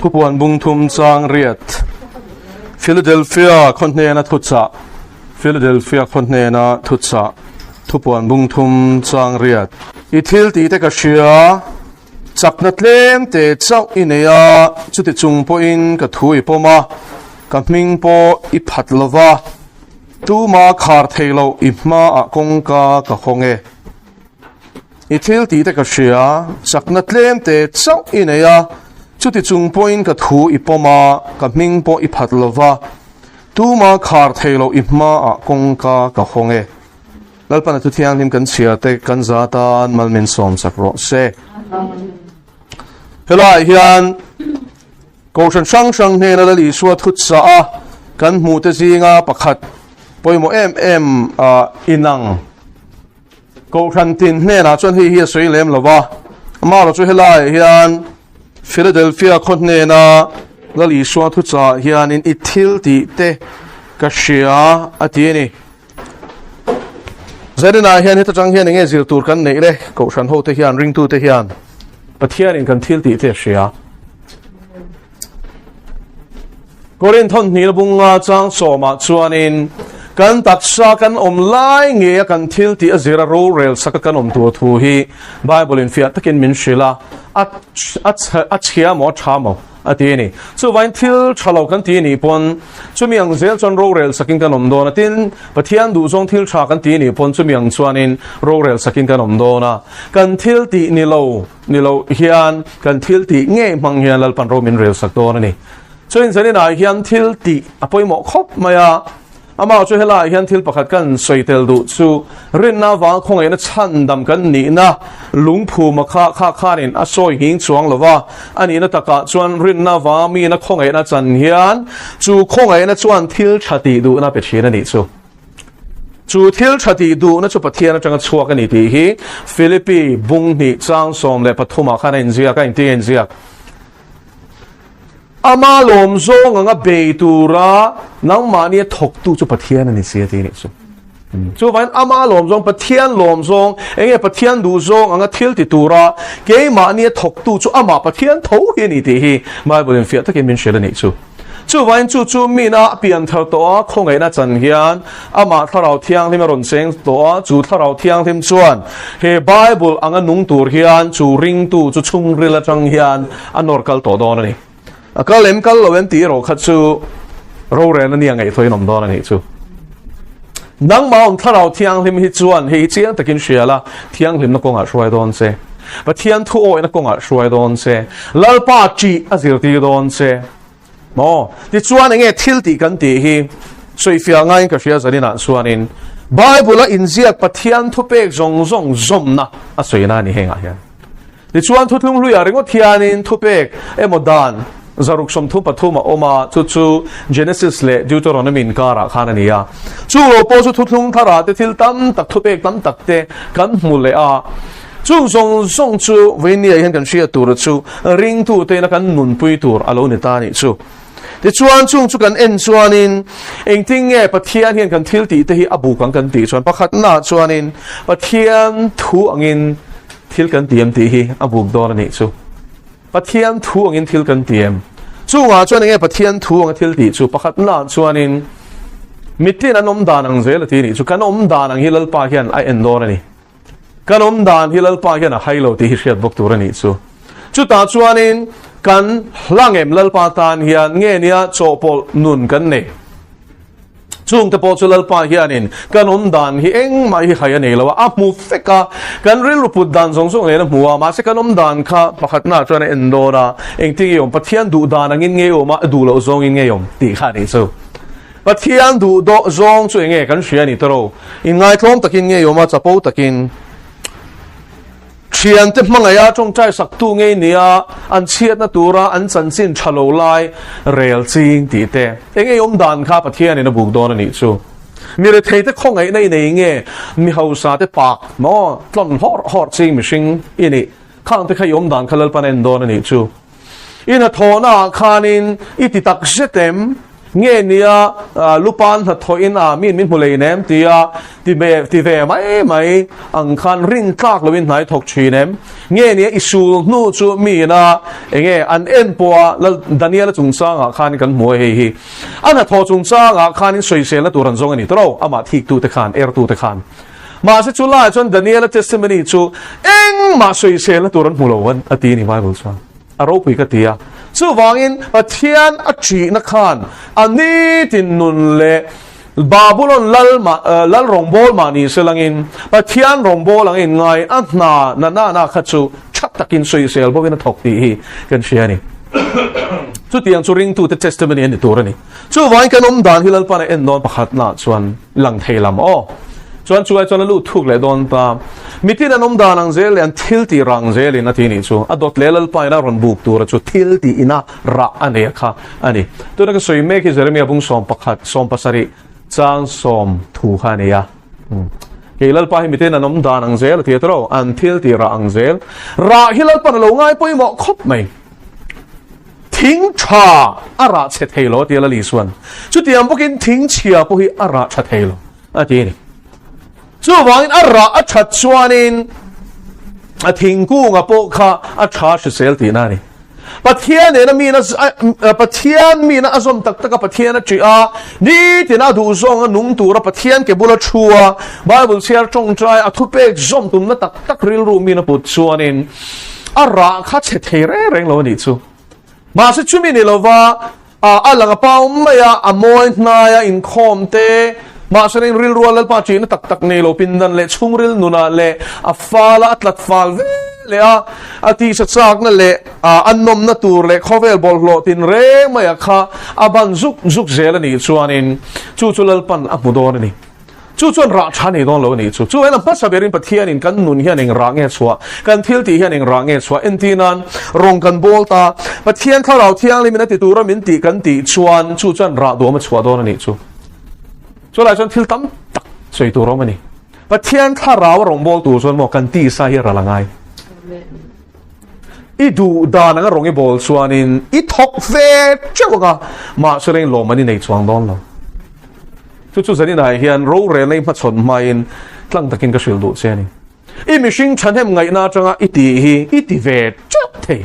Thupuan bung thum chang riat. Philadelphia khaw hnena thuchah Philadelphia khaw hnena thuchah Thupuan bung thum chang riat. I thil tih te ka hria, chakna tlem te chauh i nei a, chuti chung pawhin ka thu i pawm a, ka hming pawh i phat lo va, tuma khar thei loh i hmaah kawngka ka hawng e. I thil tih te ka hria, chakna tlem te chauh i nei a, chuti chung pawhin ka thu i pawm a, ka hming pawh i phat lo va, tuma khar thei loh i hmaah kawngka ka hawng e. Lalpana thu thianghlim kan chhiar te kan za tan mal min sawm sak rawh se. Helaiah hian Kohhran hrang hrang hnena Lal Isua thutsa a kan hmuh te zinga pakhat pawimawh em em inang Kohhran tin hnenah chuan hei hi a sawi lem lo va, amaherawhchu chu helaiah hian Philadelphia khaw hnena Lal Isua thuchah hianin i thil tih te ka hria a ti a ni. Zaninah hian heta tang hian enge zir tur kan neih le Kohhran hote hian ringtute hian Pathianin kan thil tih te a hria. Korinthon hnil bunga chang sawmah chuanin kan taksa kan awm lai nge a kan thil tih a zira rorel saka kan awm tur thu hi Bible in fiah takin min hrilh a, a a chhia maw a tha maw a ti a ni. Chuvain thil tha lo kan ti nih pawn chumi ang zel chuan rorel sakin kan awm dawn a, tin Pathian duhzawng thil tha kan ti nih pawn chumi ang chuanin rorel sakin kan awm dawn a, kan thil tih ni lo Ni lo hian kan thil tih ngei hmang hian Lalpan ro min rel sak dawn a ni. Chuan zaninah hian thil tih a pawimawh khawp mai a, amah chu helaiah hian thil pakhat kan sawi tel duh chu rinna avanga khawngaihna chhandam kan nihna lungphuma kha kha khanin a sawi nghing chuang lo va, a nihna takah chuan rinna avanga miin a khawngaihna chan hian chu khawngaihna chuan thil tha tih duhna pe thin a nih chu. Chu thil tha tih duhna chu Pathian atanga chhuak a ni tih hi Philippi bung hnih chang 13 ah khan a inziak a, engtin a inziak? Ama lawm zawng anga bei tura nangmahnia thawktu chu Pathian a ni si a ti nih chu. Chuvangin ama lawm zawng, Pathian lawm zawng, enge Pathian duh zawng anga thil ti tura keimahnia thawktu chu amah Pathian tho hi a ni tih hi Bible in fiah takin min hrilh a nih chu. Chuvangin chu chu mina a pian thar tawh a, khawngaihna chan hian amah Thlarau Thianghlim a rawn cheng tawh a, chu Thlarau Thianghlim chuan he Bible anga nung tur hian chu ringtu chu chhungril atang hian a nawr kal tawh dawn a ni. A kal em kal lo em tih erawh kha chu rorel a nia ngaihtuahin awm dawn a nih chu. Nangmah awm Thlarau Thianghlim hi chuan hei hi chiang takin hria la, thianghlimna kawngah hruai dawn che. Pathian thu awihna kawngah hruai dawn che. Lalpa ṭih a zirtir dawn che. Maw? Tichuan enge thil tih kan tih hi sawifiah ngaiin ka hria zaninah chuanin Bible-a inziak Pathian thupek zawng zawng zawmna a sawina a ni hengah hian. Tichuan thuthlung hluiah ringawt hianin thupek emaw dan 333 a awm a, chu chu Genesis leh Deuteronomy inkarah khan a ni a. Chu lo pawh chu thuthlung tharah te thil tam tak thupek tam tak te kan hmu leh a. Chung zawng zawng chu vawinia hian kan hriat tur chu ringtute ina kan nunpui tur a lo ni ta a nih chu. Tichuan chung chu kan en chuanin engtin nge Pathian hian kan thil tih te hi a buk ang kan tih chuan pakhatnaah chuanin Pathian thu angin thil kan ti em tih hi a buk dawn a nih chu. Pathian thu angin thil kan ti em? Chungah chuan enge Pathian thu anga thil tih chu pakhatnaah chuanin mitin an awm dan ang zel a ti a nih chu. Kan awm dan ang hi Lalpa hian a en dawn a ni. Kan awm dan hi Lalpa hian a hai lo tih hi hriat bawk tur a nih chu. Chutah chuanin kan hlangem Lalpa tan hian nge nia chawhpawlh nun kan nei. Chungte pawh chu Lalpa hianin kan awm dan hi engmah hi hai a nei lo a, a hmu fek a, kan rilru put dan zawng zawng nen a hmu a, mahse kan awm dan kha pakhatnaah chuan a en dawn a, engtin nge awm, Pathian duh dan angin nge awm a, a duh loh zawngin nge awm tih kha a nih chu. Pathian duh dawh zawng chu enge kan hria a ni tawrh o. Inngaithlawm takin ngei awm a, chapo takin thiante hmangaih a tawngtai saktu ngei nia an chhiatna tura an chanchin tha lo lai rel ching tih te. Enge awm dan kha Pathianin a buk dawn a nih chu. Mi retheite khawngaihna i nei nge mi hausa te pak maw tlawn hawrh hawrh ching mihring i nih khang te kha i awm dan kha Lalpan a en dawn a nih chu. I hnathawhnaah khanin i ti tak zet em? Nge nia lupan hnathawhin a miin min hmu lei nem tia ti ve ti ve mai mai ang khan rin tlak loin hnai thawk thin em? Nge nia i sul hnu chu miin a enge an en pawh a Lal Daniela chungchangah khan kan hmu a hei hi. A hnathawh chungchangah khanin sawiselna tur an zawng a ni tawh amah thiktute khan ertute khan. Mahse chu laiah chuan Daniela testimony chu engmah sawiselna tur an hmu lo a ti a ni Bible chuan. A ropui ka ti a. Chuvangin Pathian a ṭihna khan a nitin nun leh Babulon lal mah lal rawngbâwl mah ni se langin Pathian rawngbâwl ang inngai a hna na na na kha chu ṭha takin sawisel bawkin a thawk tih hi kan hria a ni. Chutiang chu ringtute testimony a ni tur a ni. Chuvangin kan awm dan hi Lalpan a en dawn pakhatnaah chuan lang thei lam aw. Chuan chu ai chuan a lut thuk leh dawn ta. Mitin an awm dan ang zel leh an thil tih rang zelin a ti nih chu. A dawt leh Lalpa ina rawn buk tura chu thil tih ina rah a nei a kha a ni. Tuna ka sawi mek hi Jeremia bung 11, 17 chang sawm thu kha a ni a. Kei Lalpa hi mitin an awm dan ang zel a ti a tawh lo, an thil tih rah ang zel. Rah hi Lalpan a lo ngai pawimawh khawp mai. Thing tha a rah chhe thei lo a ti a Lali chuan. Chutiang bawkin thing chhia pawh hi a rah tha thei lo a ti a ni. Chuvangin a rah a that chuanin a thingkunga pawh kha a tha hrisel tihna a ni. Pathian nena mina Pathian mina a zawm tak taka Pathian a ṭih a, nitin a duh zawnga nung tura Pathian ke bula thu a, Bible chhiar ṭawngṭai a thupek zawm tumna tak tak rilru mina put chuanin a rah kha chhe thei reng reng lo a nih chu. Mahse chumi ni lova a lang a pau mai a, a mawi hnai a inkhawm te, mahse reng rilru a Lalpa ṭihna tak tak nei lo pindan leh chhungril nunah leh a fal a, a tlat fal ve leh a, a tisa chakna leh a nawmna tur leh khawvel bawlhhlawh tinreng maia kha a ban zuk zuk zel a nih chuanin chu chu Lalpan a hmu dawn a ni. Chu chuan rah tha nei dawn lo a nih chu. Chu en a hmasa berin Pathianin kan nun hian eng rah nge chhuah, kan thil tih hian eng rah nge chhuah entir nan rawng kan bawl ta. Pathian Thlarau Thianghlimin a ti tura min tih kan tih chuan chu chuan rah duam a chhuah dawn a nih chu. Chulai chuan thil tam tak sawi tur a awm a ni. Pathian Thlarau a rawng bawl tur chuan maw kan tisa hi a ral a ngai. I duh dan anga rawng i bawl chuanin i thawk ve teuh anga mahse reng lawm an i nei chuang dawn lo. Chu chu zaninah hian rorelna i hmachhawn hmain tlang takin ka hrilh duh che a ni. I mihring thahnem ngaihna atanga i tih hi i ti ve teuh thei.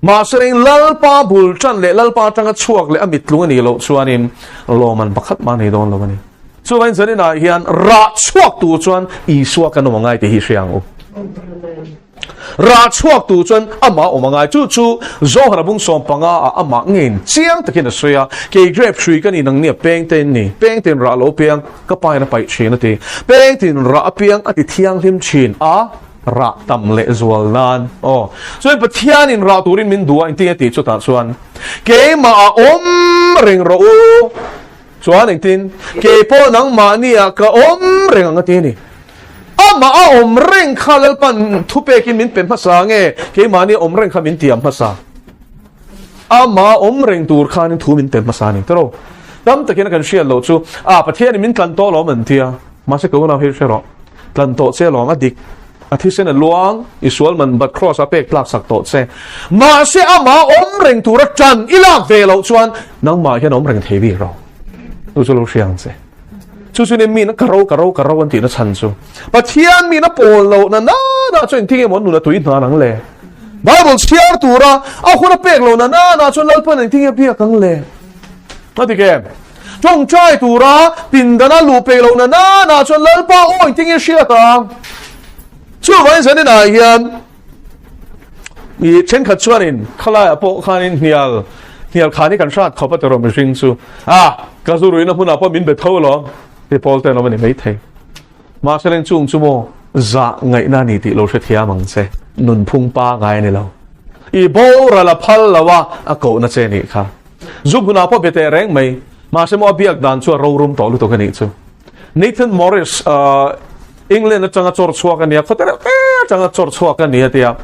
Mahse reng Lalpa bul tan leh Lalpa atanga chhuak leh a mittlung a nih loh chuanin lawman pakhat mah nei dawn lo a ni. Chuvangin zaninah hian rah chhuak tur chuan Isua kan awm angai tih hi hria ang u. Rah chhuak tu chuan amah awm a ngai. Chu chu Zohara bung 15 ah amah ngeiin chiang takin a sawi a, Kei grape hrui ka ni nang nia peng te in ni, peng tin rah lo piang ka pa in a paih thin a ti. Peng tin rah a piang a ti thianghlim thin a, rah tam leh zual nan. Aw. Chuan Pathian in rah turin min duh a engtin a tih chutah chuan keimah ah awm reng rawh u. Chuan engtin? Kei pawh nangmahni ah ka awm reng ang a ti a ni. Amah a awm reng kha Lalpan thupekin min pe hmasa nge keimahni awm reng kha min tiam hmasa? Amah a awm reng tur khanin thu min pe hmasa a ni tawh lo. Tam takin a kan hriat loh chu, a Pathianin min tlan tawh alawm an tia. Mahse ka unau hei hre rawh, tlan tawh che alawm a dik, a thisen a luang, i sual man bat cross a pek tlak sak tawh che. Mahse amah a awm reng tura tan i lak ve loh chuan nangmah hian a awm reng thei bik ro. Chu chu lo hria ang che. Chu chu nen min ka ro ka ro ka ro an tihna chhan chu Pathian min a pawl loh na na na chuan engtin nge maw an nun a tui hnan ang le? Bible chhiar tura a hun a pek loh na na na chuan Lalpan engtin nge biak ang le? A dik em? Tawngtai tura pindana luh pek loh na na na chuan Lalpa aw engtin nge hriat ang? Chuvangin zaninah hian I thenkhat chuanin khalaiah pawh khanin hnial hnial khan hi kan hrat khawp a ti rawh mihring chu. A, ka zu ruihna hmunah pawh min be tho alawm ti pawl te an awm a ni maithei. Mahse leng chung chu maw zah ngaihna a ni tih lo hrethiam ang che, nunphung pa ngai a ni lo. I boral a phal lo a, a kohna che nih kha. Zu hmunah pawh be teh reng mai, mahse maw a biak dan chu a rorum tawh lutuk a nih chu. Nathan Morris, England atanga chawr chhuak a nia, khawte reuh te atanga chawr chhuak a ni a tia.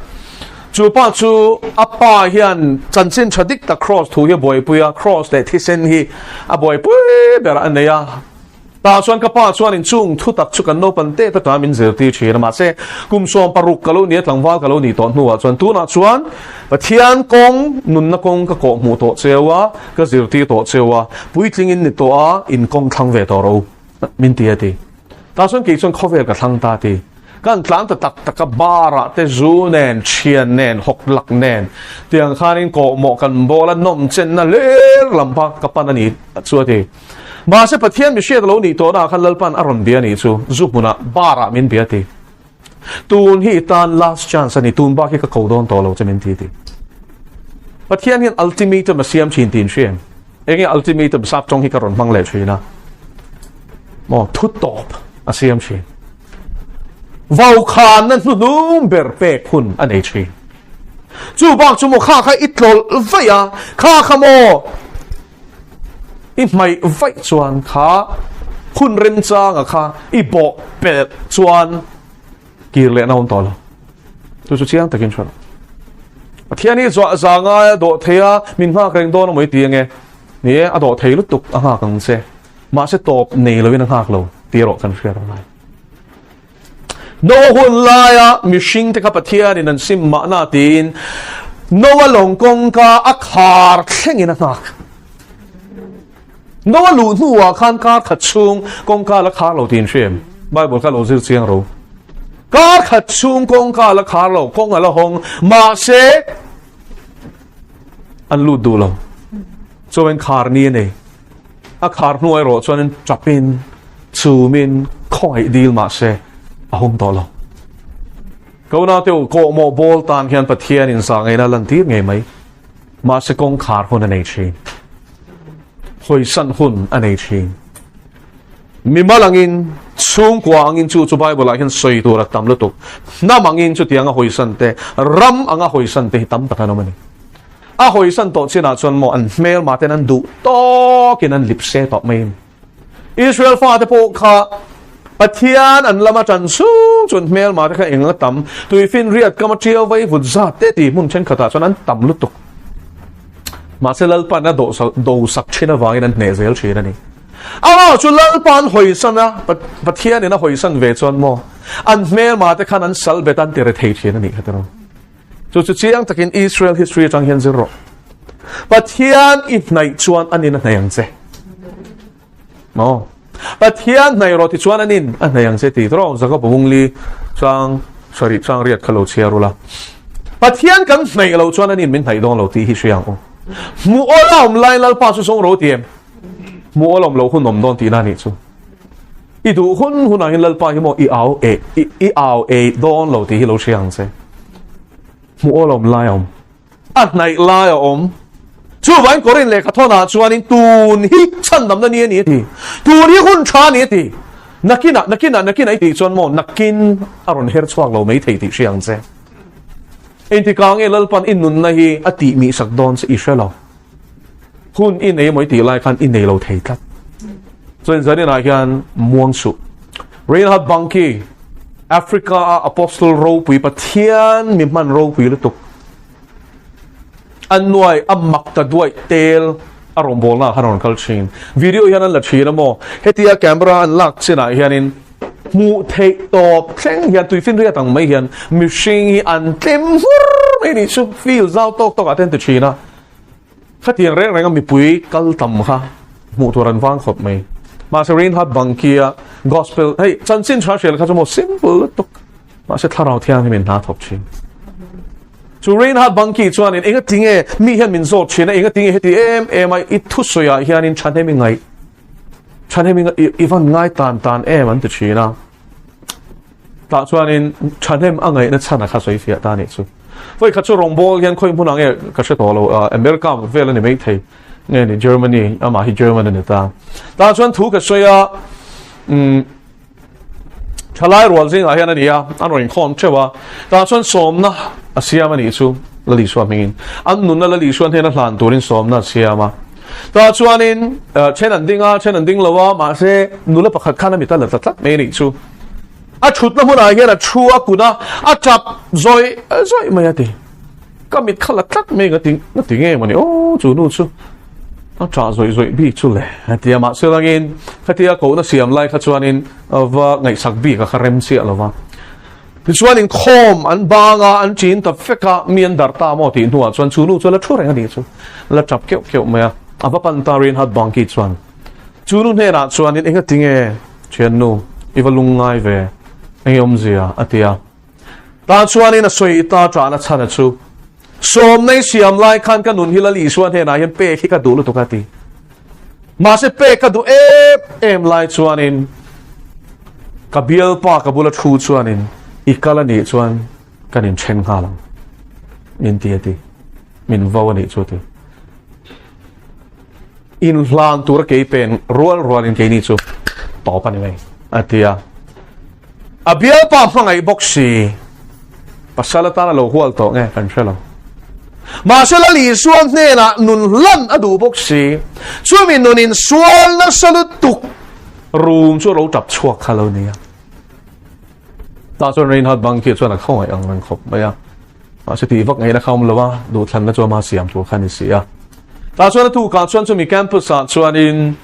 Chu pa chu a pa hian chanchin tha dik tak cross thu hi a buaipui a, cross leh thisen hi a buaipui ber a nei a. Tah chuan ka pa chuan in chung thu tak chu kan naupan te ta min zirtir thin a, mahse kum 16 ka lo nia tlangval ka lo nih tawh hnuah chuan tunah chuan Pathian kawng nunna kawng ka kawh hmuh tawh cheu a, ka zirtir tawh cheu a, puitling in ni tawh a, in kawng thlang ve tawh ro min ti a ti. Tah chuan kei chuan khawvel ka thlang ta ti. Kan tlan ta tak tak a, bar ah te zu nen, thian nen, hawk lak nen tiang khanin kawhmawh kan bawl a, nawm chenna ler lam kha ka pan a ni chu a ti. Mahse Pathian mi hriat a lo nih tawhna ah khan Lalpan a rawn bia a nih chu, zu hmunah bar ah min bia ti. Tun hi i tan last chance a ni, tun bak hi ka ko dawn tawh lo che min ti ti. Pathian hian ultimatum a siam thin tih in hria em? Enge ultimatum sap tawng hi ka rawn hmang leh thin a. Maw thu tawp a siam thin. Vaukhanna hnuhnung ber pek hun a nei thin. Chu bak chu maw kha kha i tlawlh vaih a, kha kha maw i hmaih vaih chuan kha hun remchanga kha i bawh pelh chuan kir lehna awm tawh lo. Chu chu chiang takin hre rawh. Pathian hi zuah za ngai a dawh thei a, min nghak reng dawn a maw i ti ange? Ni e, a dawh thei lutuk a nghak ang che. Mahse tawp nei loin a nghak lo tih erawh kan hriat angai. Noa hun laia mihring te kha Pathianin an sim mahna tiin Noa lawng kawngka a khar thlengin a nghak. Noa luh hnuah khan kar khat chhung kawngka la khar lo tiin hria em? Bible kha lo zir chiang ro. Kar khat chhung kawngka la khar lo, kawng a la hawng, mahse an lut duh lo. Chuan khar ni a nei. A khar hnuai erawh chuanin chapin, chumin, khawngaih dil mahse a hawng tawh lo. Ka unaute u, kawhmawh bawl tan hian Pathianin zahngaihna a lantir ngei mai. Mahse kawngkhar hun a nei thin. Hawisan hun a nei thin. Mimal angin, chhungkua angin chu chu Bible ah hian sawi tur a tam lutuk. Hnam angin chutiang a hawisan te, ram anga hawisan te hi tam tak an awm a ni. A hawisan tawh chinah chuan maw an hmelma ten an duh tawkin an lip se tawh mai. Israel fate pawh kha Pathian an lama ṭan chung chuan hmelma te kha eng a tam, tuifinriat kama ṭiau vai vut zat te tih hmun ṭhenkhatah chuan an tam lutuk. Mahse Lalpa'n a dosak ṭhin avangin an hneh zel ṭhin a ni. Amah chu Lalpa'n hawisan a, Pathianin a hawisan ve chuan maw an hmelma te khan an sal bet an ti rethei ṭhin a nih kha tiraw. Chu chu chiang takin Israel history atang hian zir rawh. Pathian i hnaih chuan anin a hnaih ang che. Maw? Pathian hnaih rawh ti chuan anin a hnaih ang che ti tawh Jakob bungli chang sarih chang riat kha lo chhiar ula. Pathian kan hnaih lo chuan anin min hnaih dawn lo tih hi hria ang u. Hmu awl a awm lai Lalpa chu zawng ro ti em? Hmu awl awm lo hun awm dawn tihna nih chu. I duh hun hunah hian Lalpa hi maw i au e i i au ei dawn lo tih hi lo hria ang che. Hmuh awl awm lai a awm. A hnaih lai a awm. Chuvangin Korin lehkha thawnah chuanin tun hi chhandamna ni a ni a ti. Tun hi hun tha a ni a ti. Nakinah, nakinah, nakinah i tih chuan maw nakin a rawn her chhuak lo mai thei tih hria ang che. Engtikah nge Lalpan i nunna hi a tih mihsak dawn che i hre lo. Hun i nei emaw i tih lai khan i nei lo thei tlat. Chuan zaninah hian muang suh. Reinhard Bonnke, Africa a Apostle ropui Pathian mi hman ropui lutuk. An nuai a mak ta duaih tel a rawngbawlna ah khan a rawn kal thin. Video hian an la thin a maw? Hetia camera an lak chinah hianin hmuh theih tawp thleng hian tuifinriat ang mai hian mihring hi an tlem hmur mai nih chu field zau tawk tawk ah te an ti thin a. Khatiang reng reng a mipui kal tam kha hmuh tur an vang khawp mai. Mahse Reinhard Bonnke-a gospel hei chanchin tha hrial kha chu maw simple lutuk. Mahse thlarau thianghlim in hna thawk thin. Chu Reinhard Bonnke chuanin enga tinge mi hian min zawt thin a, enga tinge heti em em a i thusawiah hianin thahnem i ngaih thahnem i i van ngai tan tan em an ti thin a. Tah chuanin thahnem a ngaihna chhan a kha sawi fiah ta a nih chu. Vawi khat chu rawngbâwl hian khawi hmunah nge ka hre tawh lo, America vel a ni maithei nge ni Germany, amah hi German a ni ta. Tah chuan thu ka sawi a, umm thalai rual zingah hian a ni a, an rawn inkhawm theuh a, tah chuan sawmna a siam a nih chu Lal Isua hmingin. An nunna Lal Isua hnena hlan turin sawmna a siam a. Tah chuanin then an ding a, then an ding lo a, mahse nula pakhat khan a mit a la tla tlat mai a nih chu. A thutna hmunah hian a thu a kun a, a tap zawih zawih mai a ti. Ka mit kha la tlat mai nga ti nga ti nge mawni aw chu nu chu. A ṭah zawih zawih bik chu le a ti a, mahse langin khatia kohna siam lai kha chuanin va ngaihsak bik a kha rem chiah lo va. Tichuan inkhawm an bang a, an ṭin ta vek a, mi an darh ta maw tih hnuah chuan chu nu chu a la ṭhu reng a nih chu, la ṭap keuh keuh mai a, a va pan ta Reinhard Bonnke chuan chu nu hnenah chuanin enga tinge ṭhiannu i va lung ngai ve, enge awmzia a ti a. Tah chuanin a sawi ta ṭahna chhan a chu Sawmnei siam lai khan ka nun hi Lal Isua hnenah hian pek hi ka duh lutuk a ti. Mahse pek ka duh em em lai chuanin ka bialpa ka bula thu chuanin i kal a nih chuan kan inthen nghal ang min ti a ti. Min vo a nih chu a ti. Inhlan tura kei pen rual rualin keini chu tawp a ni mai a ti a. A bialpa hmangaih bawk si, pasal atan a lo hual tawh nge kan hre lo. Mahse Lal Isua hnenah nun hlan a duh bawk si, chumi nunin sual nasa lutuk rum chu a lo tap chhuak kha lo nia. Tah chuan Reinhard Bonnke chuan a khawngaih ang reng khawp mai a. Mahse tih vak ngaihna kha awm lo a, duhthlanna chu ama siam tur kha a ni si a. Tah chuan a tukah chuan chumi campus ah chuanin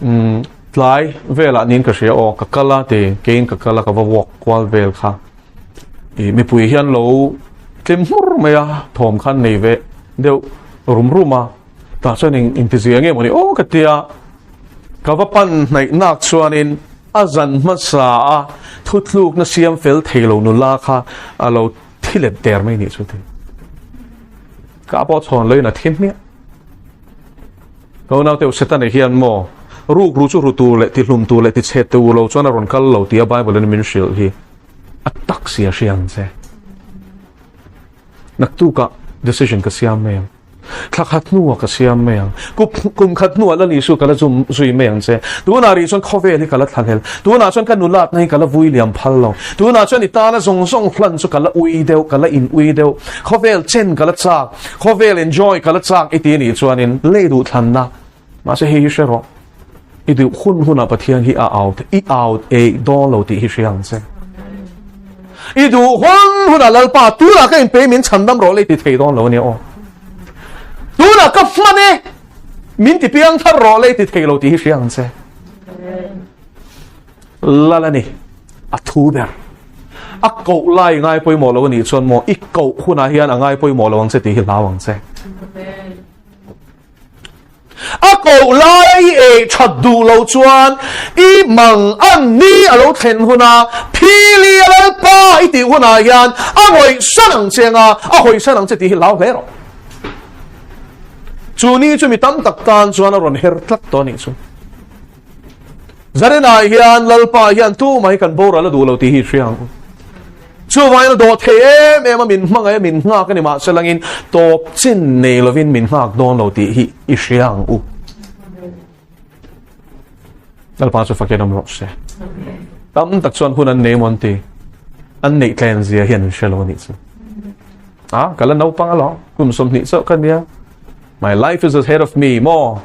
umm tlai velah niin ka hria aw, ka kal a ti, keiin ka kal a ka va walk kual vel kha. Ih mipui hian lo tlim hmur mai a, thawm khan nei ve deuh rum rum a. Tah chuan eng intizia nge mawni aw ka tia, ka va pan hnaih nak chuanin a zan hmasa a thutlukna siam fel thei lo nula kha a lo thi let der mai nih chu ti. Ka pawh chhawn loin a thi hmiah. Ka unau te u Setana hian maw ruk ru chu ru tur leh ti hlum tur leh ti chhe tur lo chuan a rawn kal lo tia Bible in min hrilh hi a tak sia hria ang che. Naktukah decision ka siam mai ang. Thla khat hnuah ka siam mai ang. Kum khat hnuah Lal Isu ka la zum zui mai ang che. Tunah rih chuan khawvel hi ka la thla hlel. Tunah chuan ka nulatna hi ka la vui liam phal lo. Tunah chuan i tana zawng zawng hlan chu ka la ui deuh, ka la in ui deuh. Khawvel chen ka la chak, khawvel enjoy ka la chak i ti anih chuanin lei duh thlanna. Mahse hei hi hre rawh. I duh hun hunah Pathian hi a out, i out ei dawn lo tih hi hria ang che. I duh hun hunah Lalpa tunah ka inpei min chhandam rawh le i ti thei dawn lo ania aw. Tunah ka hman e min ti piang thar rawh le i ti thei lo tih hi hria ang che. Lal a ni, a thu ber. A koh lai ngai pawimawh lo a nih chuan maw i koh hunah hian a ngai pawimawh lo ang che tih hi hlau ang che. A koh lai i ei that duh lo chuan i mang an ni a lo thlen huna phili a Lalpa i tih hunah hian a ngawihsan ang che anga a hawisan ang che tih hi hlau hle rawh. Chu ni chu mi tam tak tan chuan a rawn her tlat tawh a nih chu. Zarinah hian Lalpa hian tumah hi kan boral a duh lo tih hi hria ang u. Chuvangin a dawh thei em em a, min hmangaih a, min nghak a ni mahse langin tawp chin nei lovin min nghak dawn lo tih hi i hria ang u. Lalpa chu fakin awm rawh se. Tam tak chuan hun an nei maw an ti. An neih tlen zia hian an hre lo a nih chu. A, ka la naupang alawm, kum 20 chauh ka nia. My life is ahead of me maw.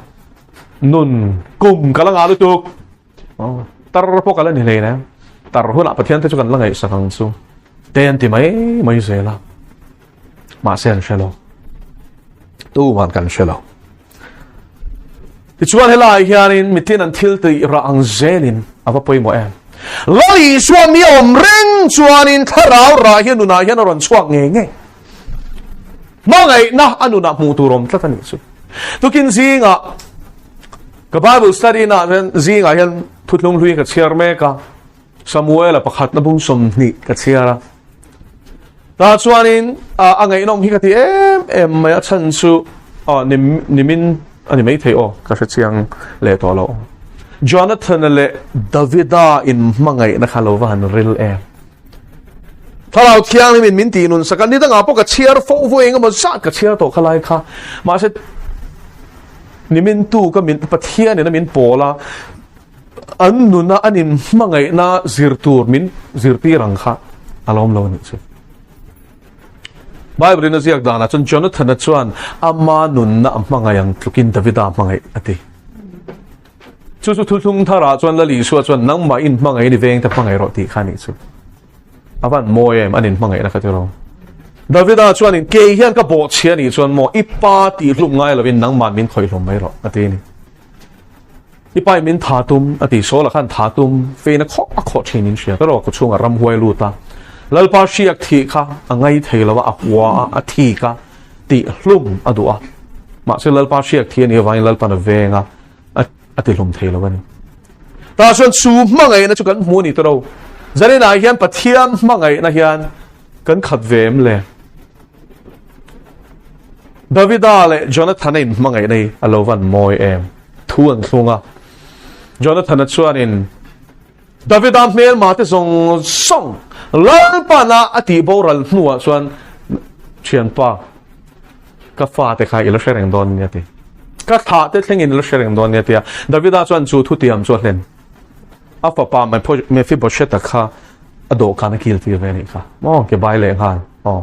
Nun kum ka la ngah lutuk. Oh, tar pawh ka la ni hlei nem. Tar hunah Pathian te chu kan la ngaihsak ang chu. Te an ti mai mai zel a. Mahse an hre lo. Tuman kan hre lo. Tichuan helai hianin mitin an thil tih rah ang zelin a va pawimawh em. Lal Isua mi a awm reng chuanin thlarau rah hian nunah hian a rawn chhuak ngei ngei. Hmangaihna a nunah hmuh tur awm tlat a nih chu. Tukin zingah ka Bible study na hian zingah hian thuthlung hlui ka chhiar mek a. Samuela pakhatna bung 20 ka chhiar a. Ta chuanin a ngaihnawm hi ka ti em em mai a chhan chu nimin a ni mai thei aw ka hre chiang leh tawh lo. Jonathan leh Davida in hmangaihna kha lo va han ril em. Thlarau Thianghlimin min tih nun sak a, ni dangah pawh ka chhiar fo vo eng emaw zat ka chhiar tawh kha lai kha. Mahse, nimin tu ka min Pathianin a min pawl a, an nuna an inhmangaihna zir tur min zirtir ang kha a lawm lo a nih chu. Bible in a ziak danah chuan Jonathan-a chuan ama nunna a hmangaih ang tlukin Davida a hmangaih a ti. Chu chu thuthlung tharah chuan Lal Isua chuan nangmah in hmangaih ni veng te hmangaih rawh tih kha nih chu. A van mawi em an in hmangaihna kha tiraw. Davida chuanin, Kei hian ka bawhchhia nih chuan maw, i pa tihhlum ngai lovin nangmah min khawih hlawm mai rawh, a ti a ni. I pa in min tha tum, a ti. Saula khan tha tum fein a khawh a khawh thin in hria. Ka rawh ka chhungah ramhuai lut a, Lalpa hriak thih kha a ngai thei lo a, a hua a, a thik a, tihhlum a duh a. Mahse Lalpa hriak thih a nih avangin Lalpan a veng a, a tihlum thei lo a ni. Tah chuan chu hmangaihna chu kan hmu a ni ta lo. Zaninah hian Pathian hmangaihna hian kan khat ve em le? Davida leh Jonathana in hmangaihna hi a lo van mawi em? Thu an thlung a. Jonathana chuanin Davida hmelma te zawng zawng Lalpana a tih boral hnuah chuan thianpa ka fate kha i la hre reng dawn nia ti. Ka thlah te thlengin i la hre reng dawn nia tia. Davida chuan chu thutiam chu a hlen. A fapa Mephibosheth-a kha a dawhkan a kil tir ve anih kha. Maw ke bai leh nghal. Aw.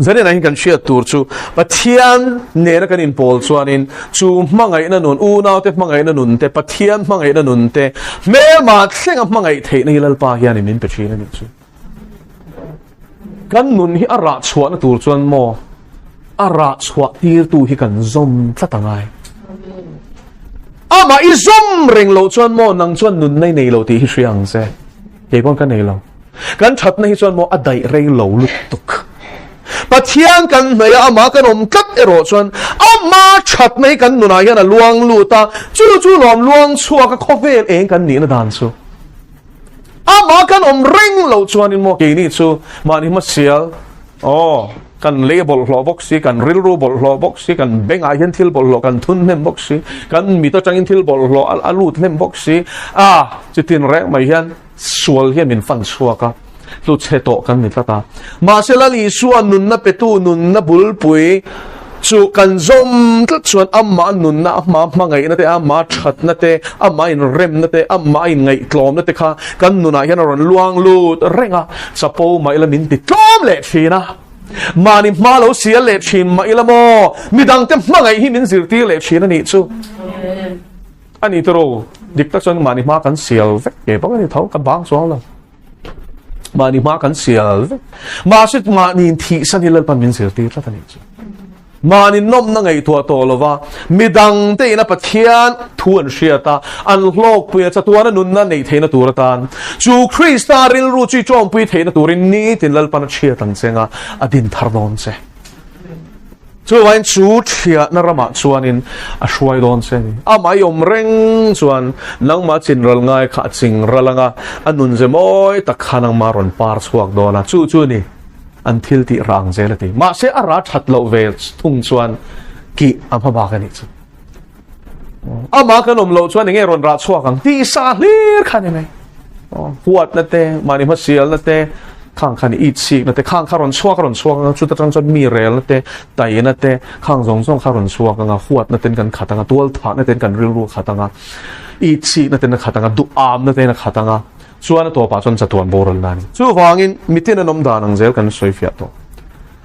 Zanin ah hian kan hriat tur chu Pathian nena kan inpawl chuanin chu hmangaihna nun, unaute hmangaihna nun te, Pathian hmangaihna nun te, hmelma thlenga hmangaih theihna hi Lalpa hianin min pe thin a nih chu. Kan nun hi a rah chhuahna tur chuan maw a rah chhuah tirtu hi kan zawm tlat a ngai. Amah i zawm reng loh chuan maw nang chuan nunna i nei lo tih hi hria ang che. Kei pawn ka nei lo. Kan thatna hi chuan maw a daih rei lo lutuk. Pathian kan hnaih a amah kan awm tlat erawh chuan ama thatna hi kan nunah hian a luang lut a, chu chu lawm luang chhuak a khawvel eng kan nihna dan chu. Amah kan awm reng loh chuanin maw keini chu mahni hmasial aw kan lei bawlhhlawh bawk si, kan rilru bawlhhlawh bawk si, kan bengah hian thil bawlhhlawh kan thun hnem bawk si, kan mit atangin thil bawlhhlawh a lut hnem bawk si, a chitin reng mai hian sual hian min fan chhuak a, hlu chhe tawh kan ni tlat a. Mahse Lal Isua nunna petu nunna bulpui chu kan zawm tlat chuan amah nunna, amah hmangaihna te, amah thatna te, amah inremna te, amah inngaihtlawmna te kha kan nunah hian a rawn luang lut reng a, chapo mah ila min ti tlawm leh thin a, mahni hma lo sial leh thin mah ila maw, midangte hmangaih hi min zirtir leh thin a nih chu. A ni tiraw, dik tak chuan mahni hma kan sial vek ke bawk a ni tho, kan bang chuang lo. Mahni hma kan sial vek. Mahse mahni thihsan hi Lalpan min zirtir tlat a nih chu. Mahni nawmna ngaihtuah tawh lova midang te ina Pathian thu an hriat a, an hlawkpui a, chatuana nunna neih theihna tur atan chu Krista rilru chu i tawmpui theihna turin nitin Lalpan a chhiat ang che nga a din thar dawn che. Chuvain chu thiahna ramah chuanin a hruai dawn che a ni. Amah i awm reng chuan nangmah chinral ngai kha a chingral ang a, a nunze mawi tak kha nangmah rawn par chhuak dawn a, chu chu a ni an thil tih rang zel a ti. Mahse a ra that loh ve thung chuan kih a hma bak a nih chu. Amah kan awm loh chuan enge rawn rah chhuak ang tih sa hlir kha ni mai. Huatna te, mahni hmasialna te, khang khan it sikna te, khang kha rawn chhuak rawn chhuak anga chuta tang chuan mi relna te, taina te, khang zawng zawng kha rawn chhuak anga huatna ten kan khat anga, tual thahna ten kan rilru khat anga, it sikna ten a khat anga, duhamna ten a khat anga, chuan a tawpah chuan chatuan boralna a ni. Chuvangin mitin an awm dan ang zel kan sawi fiah tawh.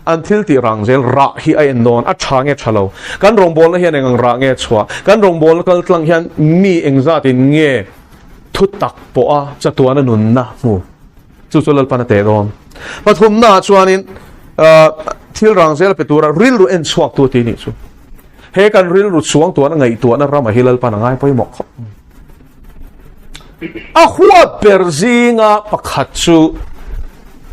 An thil tih rang zel rah hi a en dawn, a tha nge tha lo? Kan rawngbawlna hian eng ang rah nge chhuah? Kan rawngbawlna kal tlang hian mi engzatin nge thu tak pawh a chatuana nunna hmu? Chu chu Lalpan a teh dawn. Pathumnaah chuanin thil rang zel a pe tura rilru en chhuak tu a ti nih chu. He kan rilru chuang tuahna ngaihtuahna ramah hi Lalpan a ngai pawimawh khawp. A huat ber zinga pakhat chu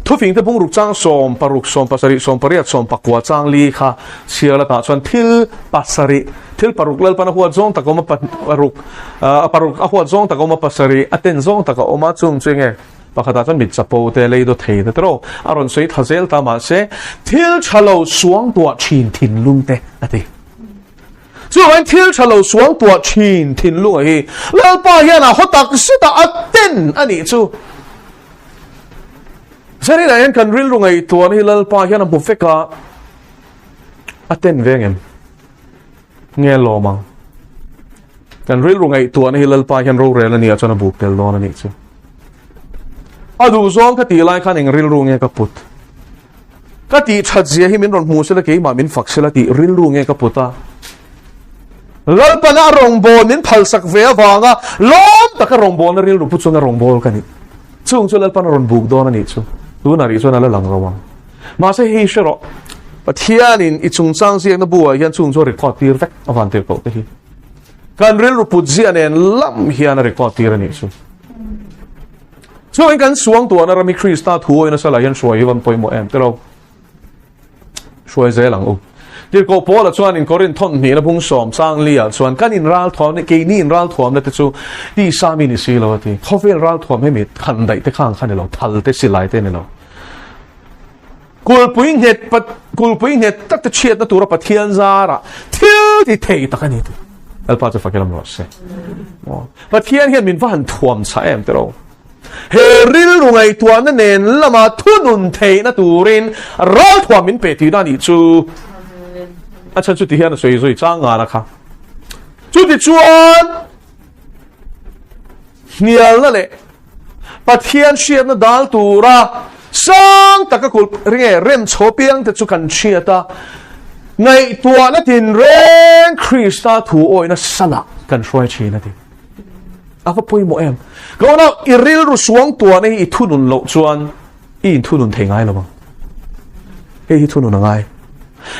thufingte bungruk chang 16, 17, 18, 19 chang li kha chhiar latah chuan thil pasarih, thil paruk Lalpan a huat zawng tak a awm a, paruk, a paruk a huat zawng tak a awm a, pasarih a ten zawng tak a awm a, chung chu enge pakhatah chuan mit chapo te, lei daw thei te tawh a rawn sawi thla zel ta mahse thil tha lo suangtuah thin thinlung te a ti. Chuvain thil tha lo suang tuah thin thinlunga hi Lalpa hian a haw tak zet a, a ten a nih chu. Zaninah hian kan rilru ngaihtuahna hi Lalpa hian a hmu vek a, a ten ve ngem? Nge lawm ang? Kan rilru ngaihtuahna hi Lalpa hian rorel a nih ah chuan a buk tel dawn a nih chu. A duh zawng ka tih lai khan eng rilru nge ka put? Ka tih that zia hi min rawn hmu sela keimah min fak sela tih rilru nge ka put a. Lalpana a rawngbâwl min phalsak ve avanga lawm taka rawngbâwlna rilru pu chunga rawngbâwl ka ni. Chung chu Lalpana rawn buk dawn a nih chu. Tunah rih chuan a la lang lo ang. Mahse hei hre rawh, Pathianin i chungchang ziakna buah hian chung chu a record tir vek a van tir koh te hi. Kan rilru put ziah nen lam hian a record tir a nih chu. Chuangin kan suang tuahna ram hi Krista thu awih nasa lah hian hruai hi van pawimawh em tilo. Hruai zel ang u. Tirhkoh Paula chuan in Korinth thawn hnihna bung sawm chang li ah chuan kan in ral thuam keini in ral thuamna te chu tisa mi ni si lo a ti. Khawvel ral thuam hemi khan daih te khang kha ni lo, thal te silai te ni lo. Kulpui nghet kulpui nghet tak te chhiatna tura Pathian zarah thil ti thei tak a ni ti. Lalpa chu fakin awm rawh se. Pathian hian min va han thuam chah em tiraw. He rilru ngaihtuahna nen lama thunun theihna turin ralthuam min pe tihna a nih chu. A chhan chu ti hian a sawi zui chang ngana kha. Chutichuan hnialna leh Pathian hriatna dal tura sang taka kul ringe rem chho piang te chu kan hriat a, ngaihtuahna tinreng Krista thu awihna salah kan hruai thin a ti. A va pawimawh em? Ka unau, i rilru suangtuahna hi i thunun loh chuan i inthunun thei ngai lo ang. Hei hi thunun a ngai.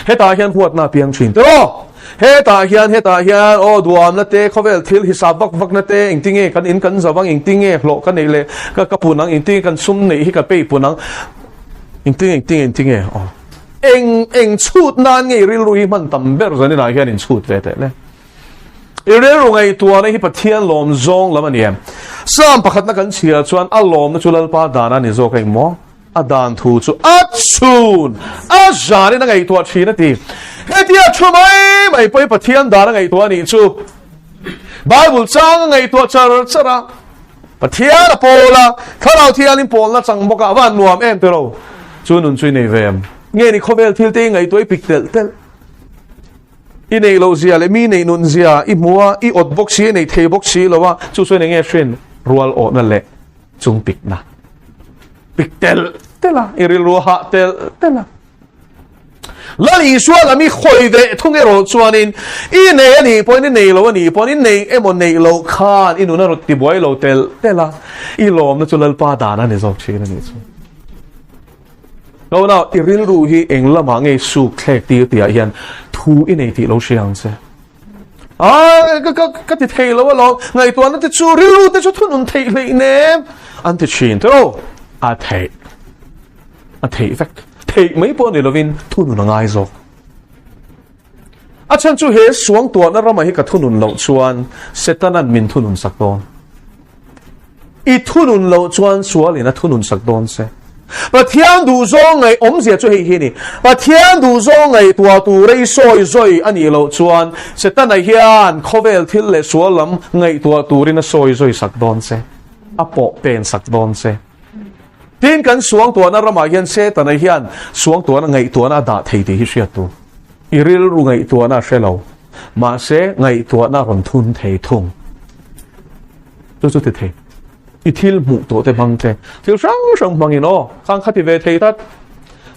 Hetah hian huatna a piang thin tiraw? Hetah hian, hetah hian, aw duamna te, khawvel thil hisap vak vakna te, engtinge kan in kan zau ang, engtinge hlawh ka neih leh ka ka pun ang, engtinge kan sum neih hi ka pei pun ang, engtinge, engtinge, engtinge, aw. Eng, eng chhut nan nge i rilru hi hman tam ber zaninah hian inchhut ve teh le. I rilru ngaihtuahna hi Pathian lawm zawng lam a ni em? Psalm pakhatna kan chhiar chuan a lawmna chu Lalpa dan a ni zawk eng maw? A dan thu chu a chhun a zanin a ngaihtuah thin a ti. Hetia thu mai mai pawhin Pathian dan a ngaihtuah a nih chu. Bible chang a ngaihtuah char char a, Pathian a pawl a, Thlarau Thiangin pawlna chang bawk a, a van nuam em tiraw? Chu nun chu i nei ve em? Nge ni khawvel thil te i ngaihtuah i pik telh telh? I neih loh zia leh mi neih nun zia i hmu a, i awt bawk si, i nei thei bawk si lo a, chu chuan eng nge hrin rual awhna leh chung pikna pik telh telh a, i rilru a hah telh telh a. Lal Isua lam i hawi ve thung erawh chuanin i nei a nih pawhin i nei lo a nih pawhin i nei emaw neih loh khan i nun a rawn tibuai lo telh telh a, i lawmna chu Lalpa dan a ni zawk thin a nih chu. Lo nau, i rilru hi eng lamah nge suk thlek tir tihah hian thu i nei tih lo hria ang che. A, ka, ka, ka ti thei lo alawm, ngaihtuahna te chu, rilru te chu thunun theih hleih nem, an ti thin tiraw? A theih. A theih vek. Theih mai pawh ni lovin thunun a ngai zawk. A chhan chu he suangtuahna ramah hi ka thunun loh chuan Setana'n min thunun sak dawn. I thunun loh chuan sualin a thunun sak dawn che. Pathian duhzawng ngaih awmzia chu hei hi a ni. Pathian duhzawng ngaihtuah tura i sawi zawi a nih loh chuan Setana hian khawvel thil leh sual lam ngaihtuah turin a sawi zawi sak dawn che. A pawh pen sak dawn che. Tin, kan suangtuahna ramah hian Setana hian suangtuahna ngaihtuahna a dah thei tih hi hriat tur. I rilru ngaihtuahna a hre lo, mahse ngaihtuahna a rawn thun thei thung. Chu chu ti thei. I thil hmuh tawh te hmang te, thil hrang hrang hmangin aw, khang kha ti ve thei tlat.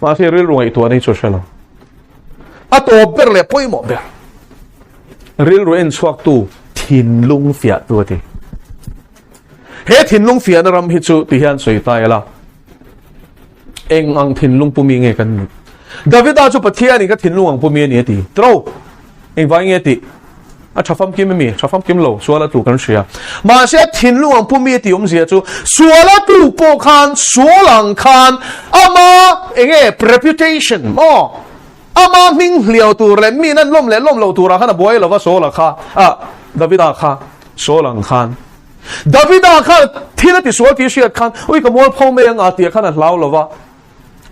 Mahse i rilru ngaihtuahna hi chu a hre lo. A tawp ber leh pawimawh ber. Rilru en chhuaktu thinlung fiahtu a ti. He thinlung fiahna ram hi chu ti hian sawi ta ila, eng ang thinlung pumi nge kan nih? Davida chu Pathianin ka thinlung ang pumi a ni a ti. Tro, engvai nge tih? A tha famkim emi? Tha famkim lo, sual a tlu kan hria. Mahse a thinlung ang pumi a tih awmzia chu sual a tlu pawh khan sual ang khan ama enge reputation maw? Ama hming hliau tur leh mi nan lawm leh lawm loh turah khan a buai lova Saula kha, ah, Davida kha Saul ang khan. Davida kha thil a tisual tih hriat khan, ui ka mualpho mai ang a tih khan a hlau lova.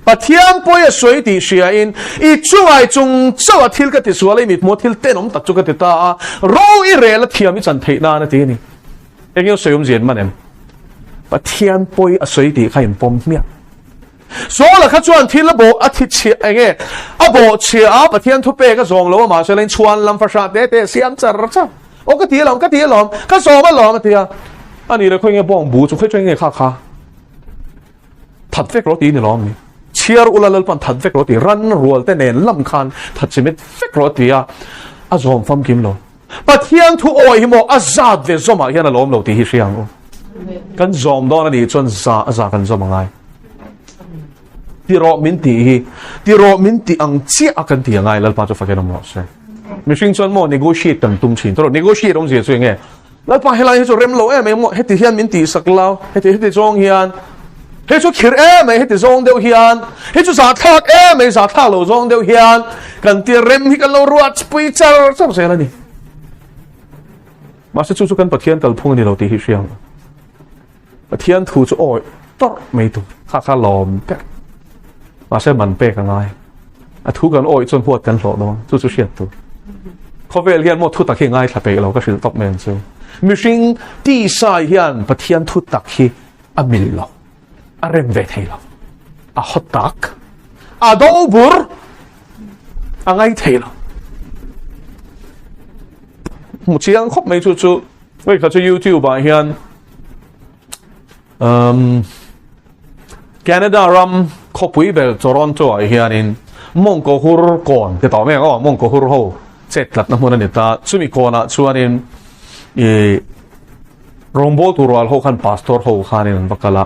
Pathian pawi a sawi tih hriain, i chungai chung chauh a thil ka tisual a, i mithmuh a thil tenawm tak chu ka ti ta a, ro i rel a thiam i chan theih nan a ti a ni. Eng nge sawi awmzia in man em? Pathian pawi a sawi tih kha inpawm hmiah. Saula kha chuan thil a bawh a thi chhia eng nge a bawh chhia a Pathian thupek a zawm lo a mahse leng chhuan lam fahrah te te siam char char aw ka ti alawm ka ti alawm ka zawm alawm a ti a ani le khawi nge bawng bu chu khawi tawng nge kha kha that vek rawh ti ni lawm ni chhiar ula lalpan that vek rawh ti ran rual te nen lam khan that chimit vek rawh ti a a zawm famkim lo Pathian thu awi hi maw a zat ve zawmah hian a lawm lo tih hi hria ang u. Kan zawm dawn a nih chuan za a za kan zawm a ngai. Ti rawh min tih hi, ti rawh min tih ang chiah a kan ti a ngai Lalpa chu fakin awm rawh se. Mihring chuan maw negotiate kan tum thin. Tawrh negotiate awmzia chu enge? Lalpa helai hi chu rem lo em em maw heti hian min tihsak lo, heti heti zawng hian hei chu khir em mai heti zawng deuh hian hei chu zahthlak em mai zahthlak lo zawng deuh hian kan tia rem hi kan lo ruat pui char char zel a ni. Mahse chu chu kan Pathian kalphung a ni lo tih hi hria ang. Pathian thu chu awih tawrh mai tur kha kha lawm ber. Mahse man pek a ngai. A thu kan awih chuan huat kan hlawh dawn. Chu chu hriat tur. Khawvel hian maw thu tak hi ngaithla peih lo ka hrilh tawp mai ang chu. Mihring tisai hian Pathian thu tak hi a mil lo. A rem ve thei lo. A hawt tak. A do bur. A ngai thei lo. Hmu chiang khawp mai chu chu. Hei kha chu YouTube ah hian um, Canada ram khawpui ber Toronto ah hianin mawngkaw hur kawn ti tawh mai ang aw mawngkaw hur ho chet tlatna hmun a ni ta chumi kawnah chuanin i rawngbawl tur rual ho khan pastor ho khanin an va kal a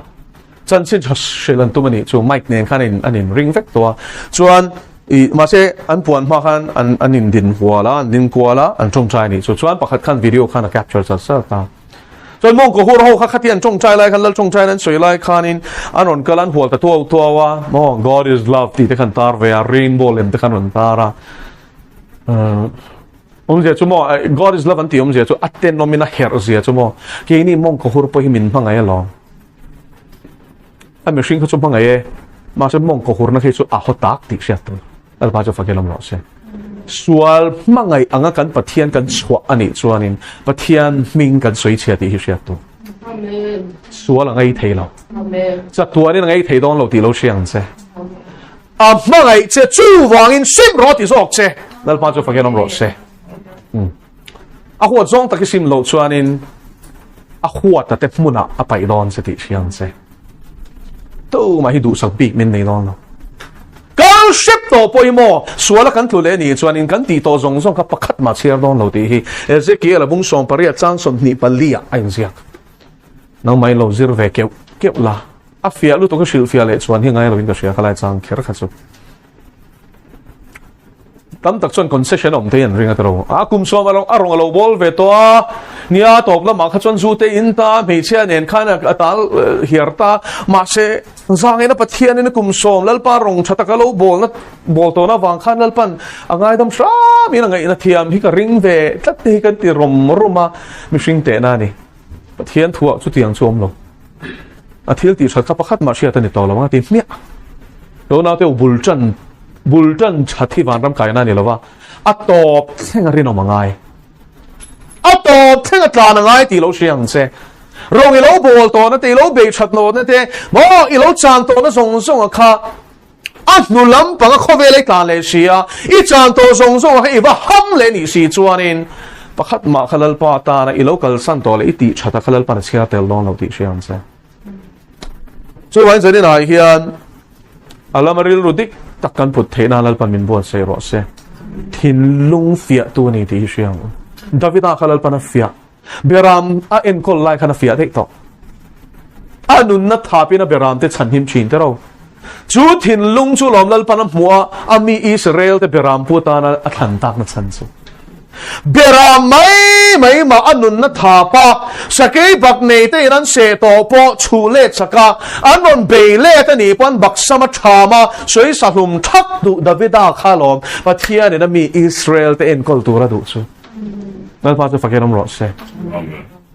chanchin tha hrilh an tum a nih chu mic nen khan an in ring vek tawh a chuan I mahse an puan hma khan an an in din hual a, an din kual a, an tawngtai a nih chu. Chuan pakhat khan video khan a capture chat chat a. Chuan mawngkaw hur ho kha khati an tawngtai lai khan lal tawngtai an sawi lai khanin an rawn kal an hual ta tuau tuau a, maw God is love tih te khan tar ve a, rainbow lem te khan rawn tar a. Awmzia chu maw God is love an tih awmzia chu a tenawmin a herh zia chu maw keini mawngkaw hur pawh hi min hmangaih alawm. A mihring kha chu hmangaih e, mahse mawngkaw hurna khi chu a haw tak tih hriat tur. Lalpa chu fakin awm rawh se. Sual hmangaih anga kan Pathian kan chhuah a nih chuanin Pathian hming kan sawi chhia tih hi hriat tur. Sual a ngei thei lo. Chatuanin a ngei thei dawn lo tih lo hria ang che. A hmangaih che chuvangin sim rawh ti zawk che. Lalpa chu fakin awm rawh se. A huat zawng tak i sim loh chuanin a huata te hmunah a paih dawn che tih hria ang che. Tumah hi duhsak bik min nei dawn lo. Kal hrep tawh pawh hi maw suala kan tlu leh nih chuanin kan tih tawh zawng zawng kha pakhat mah chhiar dawn lo tih hi Ezekiel a bung 18 chang 24 ah a inziak. Nangmah in lo zir ve keuh keuh la. A fiah lutuk a hrilhfiah leh chuan hi ngai loin ka hria khalai chang kher kha chu. Tam tak chuan concession awm te an ring a tiro. A kum sawm a rawng a lo bawl ve tawh a, nia tawp lamah kha chuan zu te in ta, hmeichhia nen khan a tal hiar ta, mahse zangena Pathianin a kum sawm Lalpa rawng tha taka lo bawlna bawl tawhna avang khan Lalpan a ngaidam hramin a ngaihna thiam hi ka ring ve tlat te hi kan ti rawm rawm a, mihring tehna a ni. Pathian thuah chutiang chu awm lo. A thil tih that kha pakhat mah hriat a ni tawh lo ang a ti hmiah. Lo naute u bul tan bul tan that hi vanram kaina a ni lo va, a tawp thleng a rinawm a ngai. A tawp thleng a tlan a ngai tih lo hria ang che. Rawng i lo bawl tawhna te, i lo bei that nawhna te, maw i lo chan tawhna zawng zawng a kha A hnu lampang a khawvel ei tlan leh si a, i chan tawh zawng zawng ah kha i va ham leh nih si chuanin pakhat mah kha Lalpa atana i lo kalsan tawh leh i tih that a kha Lalpan a chhiar tel dawn lo tih hria ang che. Chuvangin zanin ah hian a lama rilru dik tak kan put theih nan Lalpan min buatsaih rawh se. Thinlung fiah tu a ni tih hi hria ang u. Davida kha Lalpan a fiah. Beram a enkawl lai khan a fiah daih tawh. A nunna thapin a beram te chhanhim thin te ro. Chu thinlung chu lawm Lalpan a hmuh a, a mi Israel te beram pu atana a thlan takna chhan chu. Beram mai mai mah a nunna thap a, sakei bak nei te in an seh tawh pawh chhuh let chak a, an rawn bei let a nih pawh an baksam a tham a, sawi sahlum thak duh Davida kha lawm Pathianin a mi Israel te enkawl tur a duh chu. Lalpa chu fakin awm rawh se.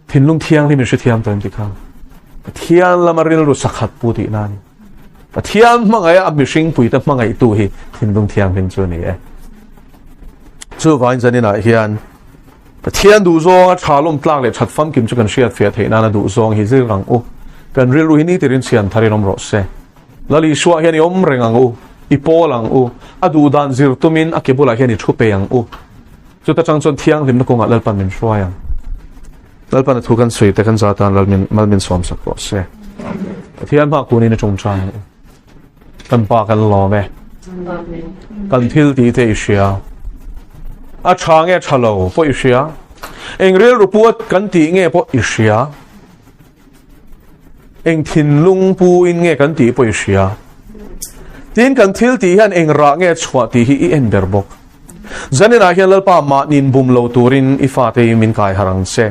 Thinlung thianghlim in hrethiam tawh em ti kha. Pathian lama rilru sakhat pu tih na ni. Pathian hmangaih a mihring puite hmangaihtu hi thinlung thianghlim chu ni e. Chu vain zanin ah hian Pathian duhzawng a tha lawm tlak leh that famkim chu kan hriat fiah theih nana duhzawng hi zir ang u. Kan rilru hi nitirin siam tharin awm rawh se. Lal Isua hian i awm reng ang u, i pawl ang u, a duhdan zir tumin a ke bulah hian i thu pe ang u. Chuta chang chuan thianghlimna kawngah Lalpan min hruai ang. Lalpan a thu kan sawi te kan za tan Lal min mal min sawm sak rawh se. Pathian hma kunin i tawngtai ang u. Kan pa kan lawm e. Kan thil tih te i hria. A tha nge tha lo pawh i hria. Eng rilru pu kan tih nge pawh i hria. Eng thinlung pu in nge kan tih pawh i hria. Tin, kan thil tih hian eng rah nge chhuah tih hi i en ber bawk. Zaninah hian Lalpa mahni'n bum lo turin i fate hi min kai harh ang che.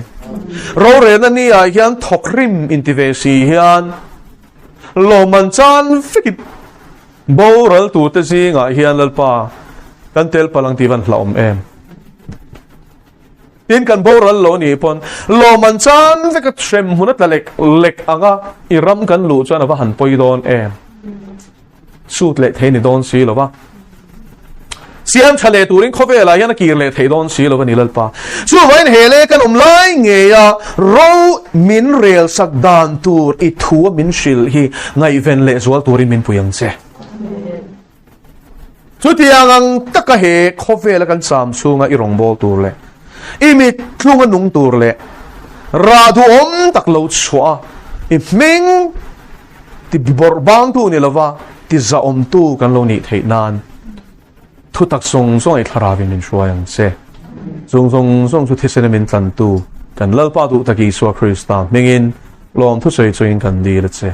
Rorelna ni ah hian thawkrim inti ve si hian lawmman chan vekin boral turte zingah hian Lalpa kan tel palh ang tih van hlauhawm em. Tin kan boral lo nih pawn lawmman chan veka hrem hmun a tla lek lek anga i ram kan luh chuan a va han pawi dawn em. Sut leh thei ni dawn si lo va. Siam tha leh turin khawvelah hian a kir leh thei dawn si lo va ni Lalpa. Chuvangin he leh kan awm lai ngeia ro min rel sak dan tur i thu a min hrilh hi ngaihven leh zual turin min pui ang che. Chutiang ang taka he khawvela kan cham chhunga i rawngbâwl tur leh i mit tlunga nung tur leh rah duhawm tak lo chhuah a, i hming ti bawrh bangtu ni lova ti zahawmtu kan lo nih theih nan thutak zawng zawng i thlarauin min hruai ang che. Chung zawng zawng chu thisena min tlantu kan Lalpa duh tak Isua Krista hmingin lawmthu sawi chungin kan dil a che.